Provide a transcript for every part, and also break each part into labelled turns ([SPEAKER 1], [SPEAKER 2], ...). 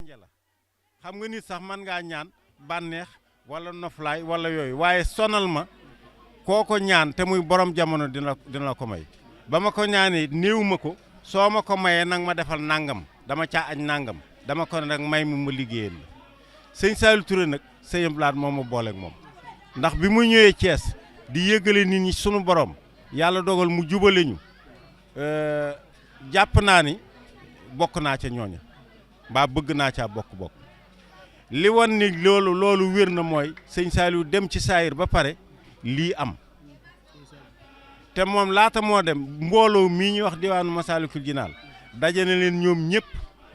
[SPEAKER 1] daraja la xam nga nit sax man ngaa ñaan bànneex wala noflaay wala yooyu waaye sonal ma kooko ñaan te muy borom jamono dina la ko may ba ma ko ñaanee néew ma ko soo ma ko mayee nag ma defal nangam dama caa añ nangam dama ko nag may mu ma liggéeyal la sëñ Saliou Touré nag sëñ Blaat moo ma booleeg moom ndax bi mu ñëwee Thiès di yëgale nit ñi sunu borom yàlla dogal mu jubale ñu jàpp naa ni bokk naa ca ñooña mbaa bëgg naa caa bokk li wan ni loolu wér na mooy sëñ Saliou dem ci saayir ba pare lii am te moom laata moo dem mbooloo mii ñuy wax diwaanu Masaalikul Jinaan daje na leen ñoom ñëpp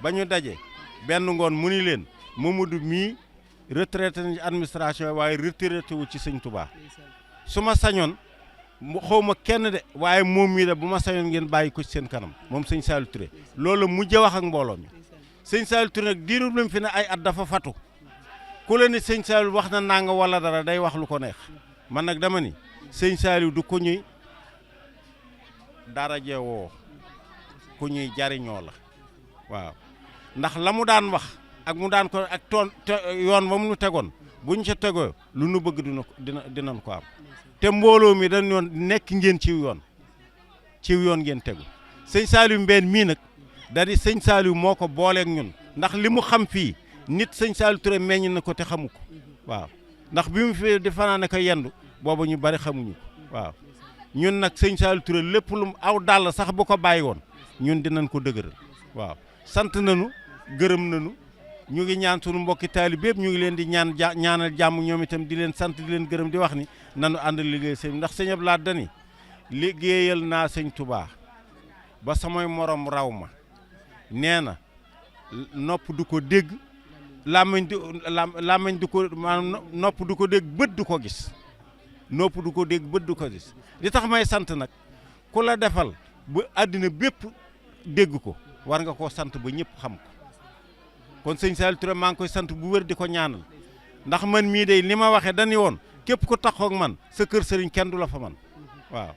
[SPEAKER 1] ba ñu daje benn ngoon mu ni leen Mamadou mii retraité na ci administration waaye retraité wu ci sëñ Touba su ma sañoon xaw ma kenn de waaye moom mii de bu ma sañoon ngeen bàyyi ko ci seen kanam moom sëñ Saliou Touré loolu mujj wax ak mbooloo mi sëñ Saliou Touré nag diiru lam fi ne ay at dafa fatu ku la ni sëñ Saliou wax na nanga wala dara day wax lu ko neex man nag dama ni sëñ Saliou du ko ñuy dara jeewoo ku ñuy jariñoo la waaw ndax la mu daan wax ak mu daan ko ak yoon ba mu nu tegoon bu ñu ca tegoo lu nu bëgg dinañ ko am te mbooloo mi dañ yoon nekk ngeen ciw yoon ngeen tegu sëñ Saliou Mbène mii nag da di sëñ Saliou moo ko booleeg ñun ndax li mu xam fii nit sëñ Saliou Touré meññ na ko te xamu ko waaw ndax bi mu fi di fanaane ko yendu booba ñu bari xamuñu ko waaw ñun nag sëñ Saliou Touré lépp lu aw dàll sax bu ko bàyyi woon ñun dinañ ko dëgëral waaw sant nañu gërëm nañu ñu ngi ñaan sunu mbokki taalibe yëpp ñu ngi leen di ñaanal jàmm ñoom itam di leen sant di leen gërëm di wax ni nanu ànd liggéey sëñ ndax sëñ Abdou Lahad dani liggéeyal naa sëñ Touba ba samay morom raw ma nee na nopp du ko dégg làmmiñ du ko maanaam nopp du ko dégg bët du ko gis nopp du ko dégg bët du ko gis li tax may sant nag ku la defal ba àddina bépp dégg ko war nga koo sant ba ñëpp xam ko kon sëñ Saliou Touré maa ngi koy sant bu wér di ko ñaanal ndax man mii de li ma waxee dañu woon képp ku taxaw ak man sa kër sëriñ kenn du la fa man waaw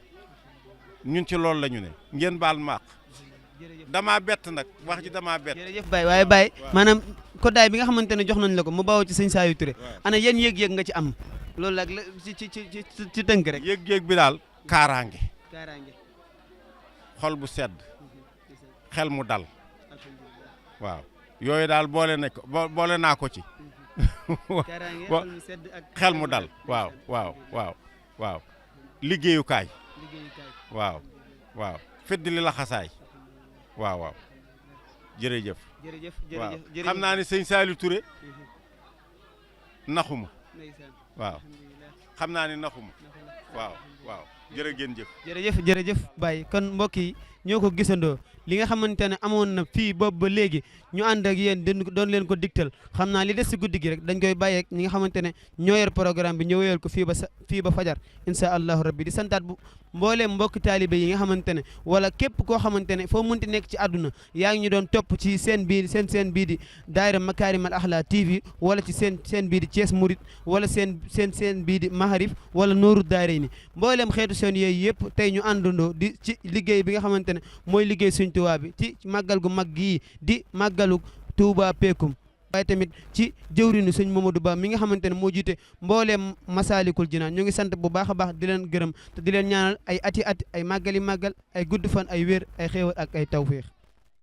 [SPEAKER 1] ñun ci loolu la ñu ne ngeen baal maaq damaa bett nag wax ji damaa bett.
[SPEAKER 2] jërëjëf Baye waaye Baye maanaam koddaay bi nga xamante ne jox nañ la ko mu bawoo ci sëñ Saliou Touré ana yan yëg-yëg nga ci am loolu nag la ci tënk rek.
[SPEAKER 1] yëg-yëg bi daal kaaraange xol bu sedd xel mu dal waaw yooyu daal boole naa ko ci xel mu dal waaw liggéeyukaay waaw fedd li la xasaay waaw jërëjëf waaw xam naa ne sëñ Saliou Touré naxuma waaw xam naa ne naxuma waaw jërëjëf Baye kon mbokk yi ñoo ko gisandoo li nga xamante ne amoon na fii boobu ba léegi ñu ànd ak yéen doon leen ko digtal xam naa li des si guddi gi rek dañ koy bàyyi ak ñi nga xamante ne ñoo yor programme bi ñoo wéyal ko fii ba fajar incha allahu rabbi di santaat bu mbooleem mbokki taalibe yi nga xamante ne wala képp koo xamante ne foo mënti nekk ci àdduna yaa ngi ñu doon topp ci seen bii di daayira Makarimal Akhlaq TV wala ci seen bii di Thiès Mouride wala seen bii di Maharif wala Nooru Daarayni mbooleem xeetu seen yooyu yëpp tey ñu àndandoo di ci liggéey bi nga xamante ne mooy liggéey Sëñ Tuubaa bi ci màggal gu mag gii di màggalu Touba Pekum waaye tamit ci jëwrinu sëñ Mamadou Ba mi nga xamante ne moo jiite mbooleem Masaalikul Jinaan ñu ngi sant bu baax a baax di leen gërëm te di leen ñaanal ay ati ay màggal ay gudd fan ay wér ay xéewal ak ay tawféex